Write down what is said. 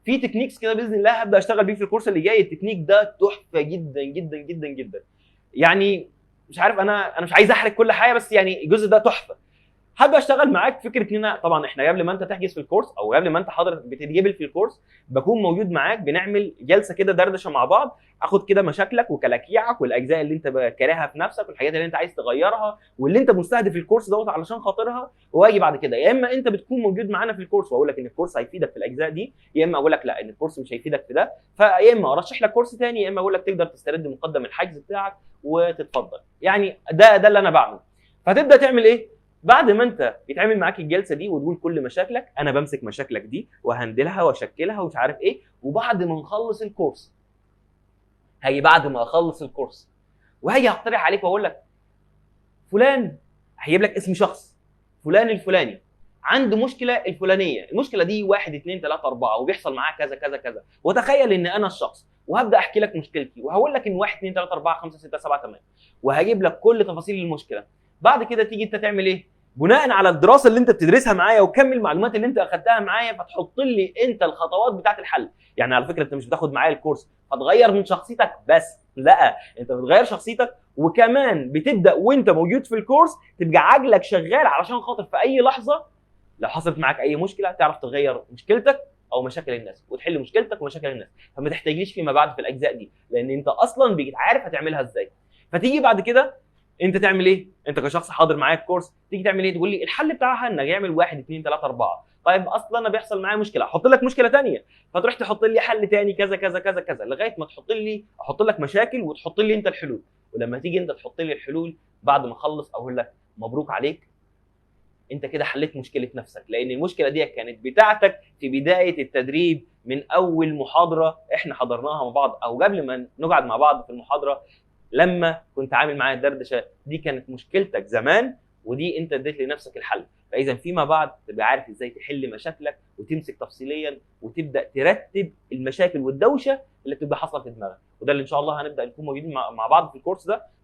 في techniques كده باذن الله هبدا اشتغل بيه في الكورس اللي جاي. التكنيك ده تحفة جدا جدا جدا جدا. يعني مش عارف، انا مش عايز احرق كل حاجه، بس يعني الجزء ده تحفه. هبدا اشتغل معاك فكرة ان انا طبعا احنا قبل ما انت تحجز في الكورس او قبل ما انت حضرتك بتتقبل في الكورس، بكون موجود معاك، بنعمل جلسه كده دردشة مع بعض، اخد كده مشاكلك وكلاكيعك والاجزاء اللي انت كارهها في نفسك والحاجات اللي انت عايز تغيرها واللي انت مستهدف الكورس دوت علشان خاطرها. واجي بعد كده يا اما انت بتكون موجود معانا في الكورس واقول لك ان الكورس هيفيدك في الاجزاء دي، يا اما اقول لك لا، ان الكورس مش هيفيدك في ده، فيا اما ارشح لك كورس تاني، يا اما اقول لك تقدر تسترد مقدم الحجز بتاعك وتتفضل. يعني ده اللي انا بعمله. فتبدا تعمل ايه بعد ما انت يتعمل معاك الجلسة دي وتقول كل مشاكلك؟ انا بمسك مشاكلك دي وهندلها واشكلها ومش عارف ايه. وبعد ما نخلص الكورس، هاجي بعد ما اخلص الكورس وهاجي اقترح عليك واقول لك فلان، هجيب لك اسم شخص، فلان الفلاني عنده مشكلة الفلانيه، المشكلة دي 1 2 3 4 وبيحصل معاه كذا كذا كذا. وتخيل ان انا الشخص وهبدا احكي لك مشكلتي وهقول لك ان 1 2 3 4 5 6 7 8، وهجيب لك كل تفاصيل المشكله. بعد كده تيجي انت تعمل ايه؟ بناء على الدراسة اللي انت بتدرسها معايا وكم المعلومات اللي انت اخدتها معايا، فتحط لي انت الخطوات بتاعت الحل. يعني على فكرة انت مش بتاخد معايا الكورس فتغير من شخصيتك بس، لا، انت بتغير شخصيتك وكمان بتبدا وانت موجود في الكورس تبقى عقلك شغال علشان خاطر في اي لحظة لو حصلت معاك اي مشكلة تعرف تغير مشكلتك او مشاكل الناس وتحل مشكلتك ومشاكل الناس، فما تحتاجليش فيما بعد في الاجزاء دي لان انت اصلا بقيت عارف هتعملها ازاي. فتيجي بعد كده انت تعمل ايه؟ انت كشخص حاضر معايا الكورس تيجي تعمل ايه؟ تقول لي الحل بتاعها انك يعمل 1 2 3 4. طيب اصلا انا بيحصل معايا مشكله، احط لك مشكلة ثانية، فتروح تحط لي حل ثاني كذا كذا كذا كذا، لغاية ما تحط لي، احط لك مشاكل وتحط لي انت الحلول. ولما تيجي انت تحط لي الحلول بعد ما اخلص اقول لك مبروك عليك، انت كده حليت مشكلة نفسك، لان المشكلة دي كانت بتاعتك في بداية التدريب من اول محاضرة احنا حضرناها مع بعض او قبل ما نقعد مع بعض في المحاضرة لما كنت عامل معايا الدردشة دي، كانت مشكلتك زمان ودي انت اديت لنفسك الحل. فاذا فيما بعد تبقى عارف ازاي تحل مشاكلك وتمسك تفصيليا وتبدا ترتب المشاكل والدوشه اللي بتبقى حاصله في دماغك. وده اللي ان شاء الله هنبدا نكون موجودين مع بعض في الكورس ده.